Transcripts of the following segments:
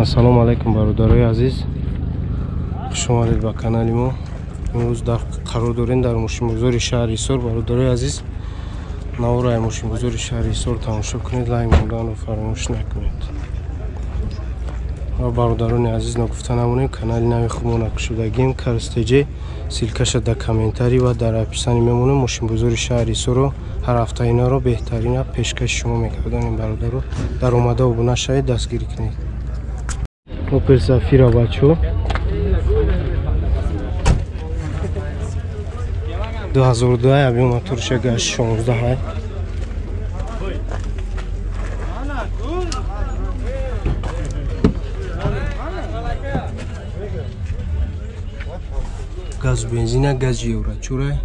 Ассалому алайкум бародарои азиз, хуш омадед ба канали мо. Имрӯз дар қарор дорем дар мошинбозори шаҳри Ҳисор. Бародарои азиз, навораи мошинбозори шаҳри Ҳисор тамошо кунед, лайк монданро фаромӯш накунед. Ва бародарони азиз, ногуфта намонем, канали нави худмона кушодагим Карстеҷе, ссылкаша дар комментарий ва дар описании мемонем. Мошинбозори шаҳри Ҳисорро ҳар ҳафта инаро беҳтарина пешкаши шумо мекарданем. Бародаро, дар омада обуна шавед, дастгирӣ кунед. Опел Зафира бачо 2002 объем моторша гаш 16. Газ бензина, газ евро чурай.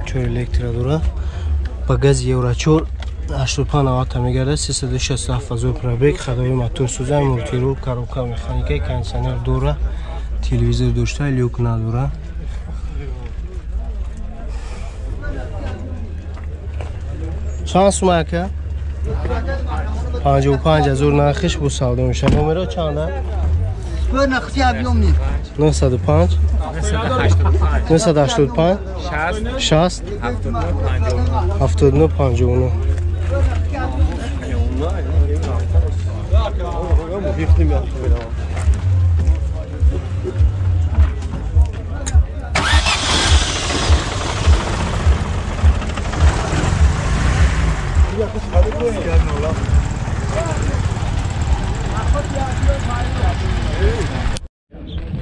Чор электро дора. Ба газ евро 4 85 90 мегардад, 367 ҳазор пробег, ходовой мотор сӯза, мультирул, коробка механика, кондиционер дора, телевизор дошта, люк надора. Чанд сума ака? 55 ҳазор нархиш бо савдо мешавад. Номеро чанда? 905 985 60 79 59.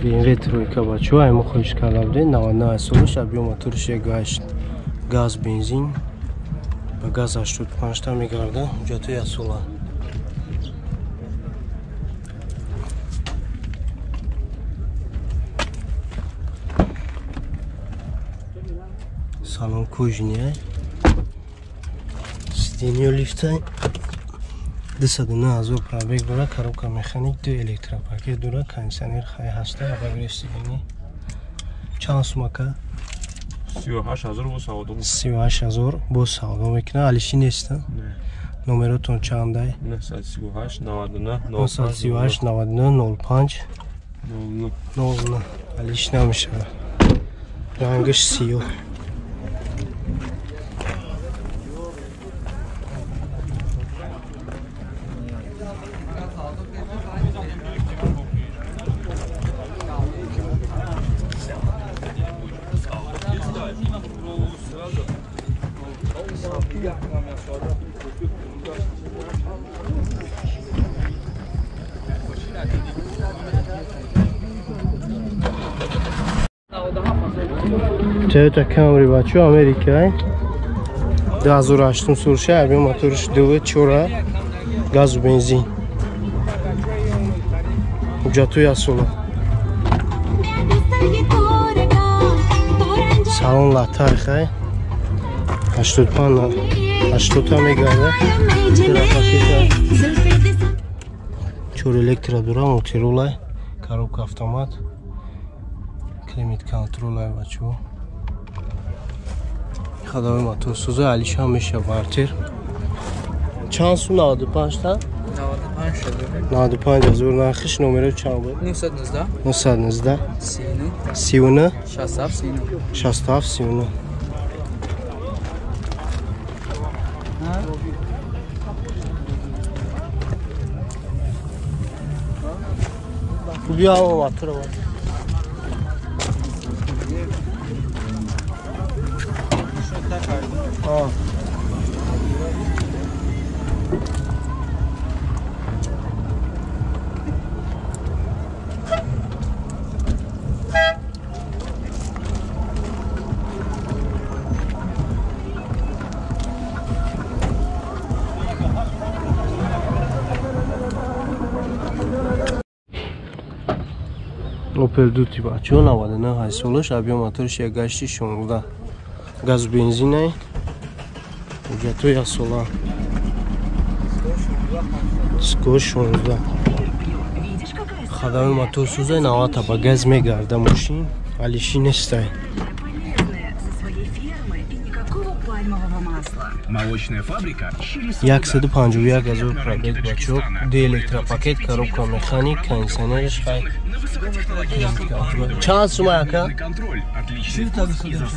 BMW тройка бачо, ай мо хоҳиш карда будем, 99 солаш, объем моториш 1.8 газ бензин, ба газ 85 та мегарда, ҳуҷҷатҳои як сола. Салон кожаный, сиденье лифтай, 209 ҳазор пробег дора, коробка механик, ду электропакет дора, кондиционер хай ҳаста, обогрев сиденье. Чанд сумака? 38 ҳазор бо савдо. 38 ҳазор бо савдо мекунад. Алиши неста? Номеротон чандай? 938 99 938 99 05 00. Алиш намешавад. Рангаш сиёҳ. Toyota Camry бачо, Америка 2008 сурша, объем моториш 2.4 газ бензин. Ҳуҷҷатҳои як сола. Салон латай хай. 85 80 мегарда. Чор электро дора, мультирулай, коробка автомат, климат контролай бачо. Ходовой мотор сӯза, алиша меша бартер. Чанд сум? 95 та? 95 ҳазор нархиш. Номеро чанд буд? 919 919 39 39 67 39 67 39. Биё мотор. Opel Duty бачо, 99 солаш, объем моториш 1.8 16, газ бензинай, ҳуҷҷатҳои як сола. 16. Ходовой мотор сӯза, 90 ба газ мегарда мошин. Алиши нестай. 151 ҳазор пробег бачо. Ду электропакет, коробка механик, кондиционерш хай. Чанд сума ака?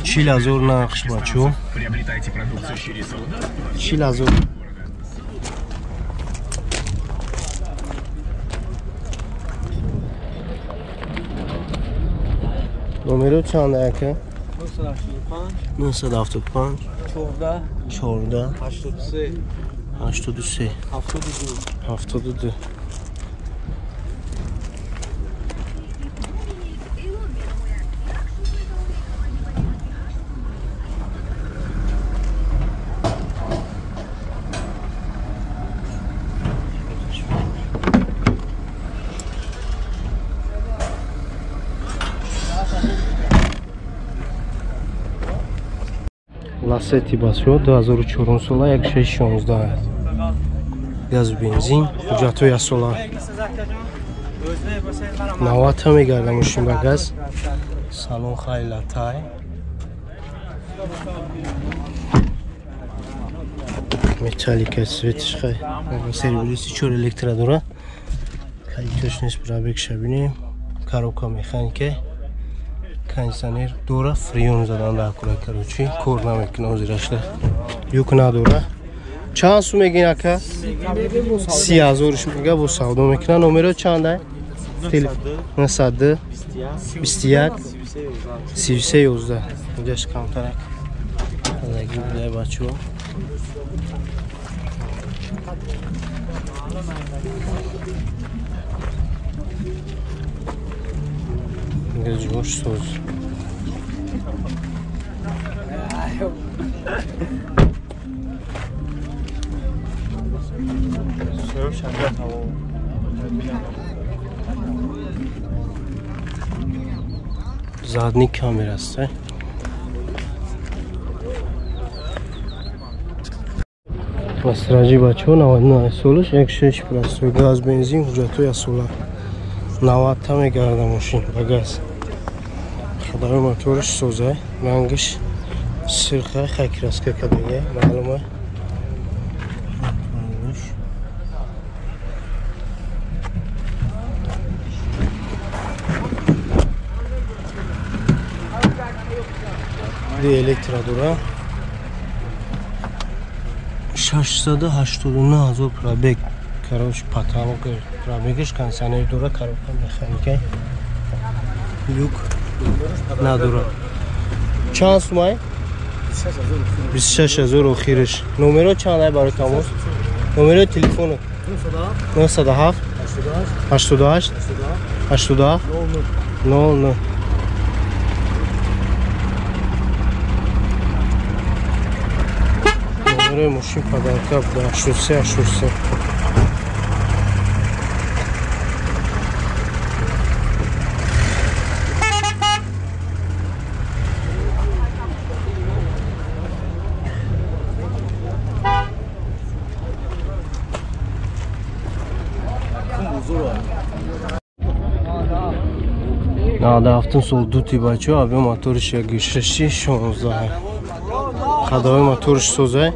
40 ҳазор нархш бачо. 40 ҳазор. Номеро чанд ака? 975 14 14 83 83 72 72. Ласети басё 2004 сола 1616 газ бензин ҳуҷҷатҳои асола 90 мегардам мошин ба газ. Салон хайлатай. Металлика светиш хай. Сервиси 4 электро дора. Калитош нест, пробег шабинем. Коробка механика. Кондиционер дора, фреон задан дар кура, короче, кор намекунад озирашда. Юк надора. Чанд сум мегин ака? 30 ҳазорш мега, бо савдо мекунад. Номеро чанд? 902 21 33 11. Инҷаш камтарак. Заги будай бачо. Ҷош соз. Задний камера аст. Масраҷи бачо 99 солаш 16 простой газ бензин ҳуҷҷатҳои асола 90 та мегарда мошин ба газ. Ходовой моторш созай, рангаш сирха, хай краска кадага, маълума. Ду электро дора. 689 ҳазор пробег. Короче, потолок пробегаш, кондиционер дора, коробка механика. Люк надора. Чанд сумай? 26 ҳазор охираш. Номеро чанд ай барои тамос? Номерои телефоно 907 88 87 00. Номерои мошин подарка буда 83 83. Ҳафтум сол дути бачо авио моториш 16 16. Ходовой моториш созай,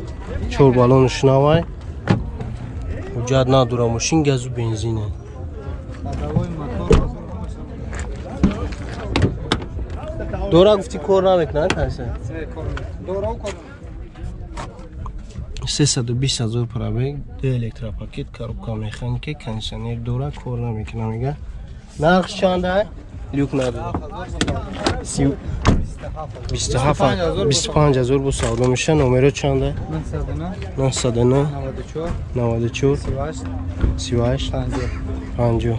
4 баллонш навай. Ҳуҷҷат надора мошин, газу бензине. Дора гуфти кор намекунад касе? 320 ҳазор пробег, ду электропакет, коробка механика, кондиционер дора, кор намекунад мега. Нарх чанд ай? Люк надора. 25 ҳазор бо савдо меша. Номеро чанд ай? 909 94 38 50.